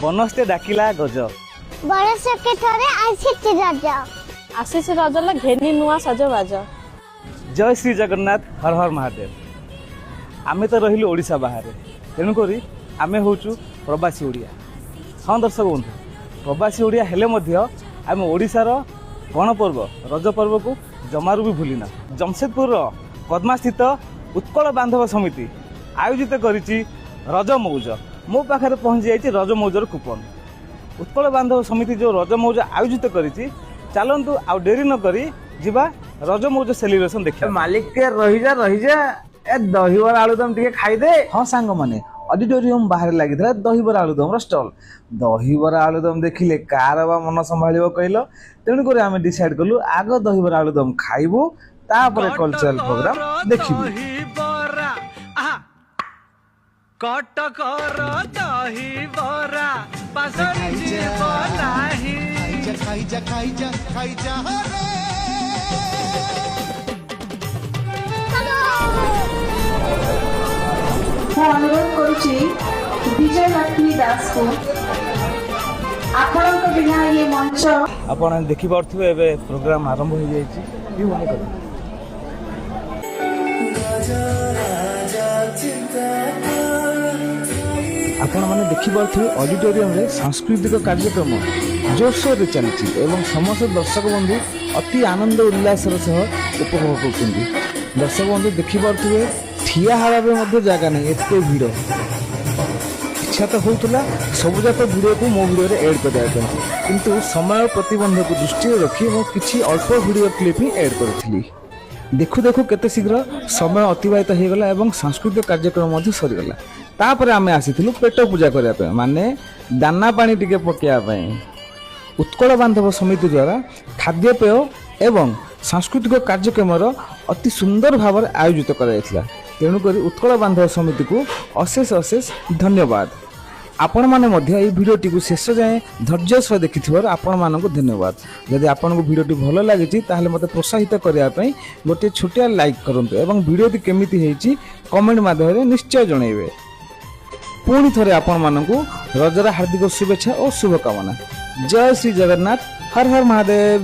ବନସ୍ତେ ଡାକିଲା ଗଜ। ବରଷକେ ଥରେ ଆସିଛି ରଜ। ଆସିଛି ରଜଲ ଘେନି ନୂଆ ସଜବାଜ। ଜୟ ଶ୍ରୀ ଜଗନ୍ନାଥ, ହର ହର ମହାଦେବ। ଆମେ ତ ରହିଲୁ ଓଡ଼ିଶା ବାହାରେ, ତେଣୁକରି ଆମେ ହେଉଛୁ ପ୍ରବାସୀ ଓଡ଼ିଆ। ହଁ ଦର୍ଶକ ବନ୍ଧୁ, ପ୍ରବାସୀ ଓଡ଼ିଆ ହେଲେ ମଧ୍ୟ ଆମେ ଓଡ଼ିଶାର ଗଣପର୍ବ ରଜ ପର୍ବକୁ ଜମାରୁ ବି ଭୁଲିନା। ଜମଶେଦପୁରର କଦମାସ୍ଥିତ ଉତ୍କଳ ବାନ୍ଧବ ସମିତି ଆୟୋଜିତ କରିଛି ରଜ ମଉଜ। ମୋ ପାଖରେ ପହଞ୍ଚି ଯାଇଛି ରଜ ମଉଜର କୁପନ। ଉତ୍କଳ ବାନ୍ଧବ ସମିତି ଯେଉଁ ରଜ ମଉଜ ଆୟୋଜିତ କରିଛି, ଚାଲନ୍ତୁ ଆଉ ଡେରି ନ କରି ଯିବା ରଜ ମଉଜ ସେଲିବ୍ରେସନ ଦେଖିବା। ମାଲିକ, ଟିକେ ରହିଯା, ରହିଯା। ଏ ଦହିବରା ଆଳୁଦମ ଟିକେ ଖାଇଦେ। ହଁ ସାଙ୍ଗମାନେ, ଅଡିଟୋରିୟମ ବାହାରେ ଲାଗିଥିଲା ଦହିବରା ଆଳୁଦମର ଷ୍ଟଲ୍। ଦହିବରା ଆଳୁଦମ ଦେଖିଲେ କାର ବା ମନ ସମ୍ଭାଳିବ କହିଲ? ତେଣୁକରି ଆମେ ଡିସାଇଡ୍ କଲୁ, ଆଗ ଦହିବରା ଆଳୁଦମ ଖାଇବୁ, ତାପରେ କଲଚରାଲ ପ୍ରୋଗ୍ରାମ ଦେଖିବୁ। ଦହିବରା, ଆହା! କଟକର ଦହିବରା ପାଶୋରି ଯିବ ନାହିଁ। ଖାଇଯା, ଖାଇଯା, ଖାଇଯା ରେ। ମୁଁ ଅନୁରୋଧ କରୁଛି ବିଜୟଲକ୍ଷ୍ମୀ ଦାସକୁ, ଆପଣଙ୍କ ବିନା ଇଏ ମଞ୍ଚ ଆପଣ ଦେଖିପାରୁଥିବେ, ଏବେ ପ୍ରୋଗ୍ରାମ ଆରମ୍ଭ ହେଇଯାଇଛି। ବି ମନେ କରିବେ। ଆପଣମାନେ ଦେଖିପାରୁଥିବେ, ଅଡିଟୋରିୟମରେ ସାଂସ୍କୃତିକ କାର୍ଯ୍ୟକ୍ରମ ଜୋରସୋରରେ ଚାଲିଛି ଏବଂ ସମସ୍ତ ଦର୍ଶକ ବନ୍ଧୁ ଅତି ଆନନ୍ଦ ଉଲ୍ଲାସର ସହ ଉପଭୋଗ କରୁଛନ୍ତି। ଦର୍ଶକ ବନ୍ଧୁ, ଦେଖିପାରୁଥିବେ, ଠିଆ ହେବା ପାଇଁ ମଧ୍ୟ ଜାଗା ନାହିଁ, ଏତେ ଭିଡ଼। ଇଚ୍ଛା ତ ହେଉଥିଲା ସବୁଯାକ ଭିଡ଼ିଓକୁ ମୋ ଭିଡ଼ିଓରେ ଏଡ୍ କରିବା ପାଇଁ, କିନ୍ତୁ ସମୟ ପ୍ରତିବନ୍ଧକୁ ଦୃଷ୍ଟିରେ ରଖି ମୁଁ କିଛି ଅଳ୍ପ ଭିଡ଼ିଓ କ୍ଲିପ୍ ହିଁ ଏଡ୍ କରିଥିଲି। ଦେଖୁ ଦେଖୁ କେତେ ଶୀଘ୍ର ସମୟ ଅତିବାହିତ ହୋଇଗଲା ଏବଂ ସାଂସ୍କୃତିକ କାର୍ଯ୍ୟକ୍ରମ ମଧ୍ୟ ସରିଗଲା। ତାପରେ ଆମେ ଆସିଥିଲୁ ପେଟ ପୂଜା କରିବା ପାଇଁ, ମାନେ ଦାନା ପାଣି ଟିକେ ପକାଇବା ପାଇଁ। ଉତ୍କଳ ବାନ୍ଧବ ସମିତି ଦ୍ୱାରା ଖାଦ୍ୟପେୟ ଏବଂ ସାଂସ୍କୃତିକ କାର୍ଯ୍ୟକ୍ରମର ଅତି ସୁନ୍ଦର ଭାବରେ ଆୟୋଜିତ କରାଯାଇଥିଲା। ତେଣୁକରି ଉତ୍କଳ ବାନ୍ଧବ ସମିତିକୁ ଅଶେଷ ଅଶେଷ ଧନ୍ୟବାଦ। ଆପଣମାନେ ମଧ୍ୟ ଏହି ଭିଡ଼ିଓଟିକୁ ଶେଷ ଯାଏଁ ଧୈର୍ଯ୍ୟ ସହ ଦେଖିଥିବାରୁ ଆପଣମାନଙ୍କୁ ଧନ୍ୟବାଦ। ଯଦି ଆପଣଙ୍କୁ ଭିଡ଼ିଓଟି ଭଲ ଲାଗିଛି, ତାହେଲେ ମୋତେ ପ୍ରୋତ୍ସାହିତ କରିବା ପାଇଁ ଗୋଟିଏ ଛୋଟିଆ ଲାଇକ୍ କରନ୍ତୁ ଏବଂ ଭିଡ଼ିଓଟି କେମିତି ହେଇଛି କମେଣ୍ଟ ମାଧ୍ୟମରେ ନିଶ୍ଚୟ ଜଣାଇବେ। ପୁଣି ଥରେ ଆପଣମାନଙ୍କୁ ରଜର ହାର୍ଦ୍ଦିକ ଶୁଭେଚ୍ଛା ଓ ଶୁଭକାମନା। ଜୟ ଶ୍ରୀ ଜଗନ୍ନାଥ, ହର ହର ମହାଦେବ।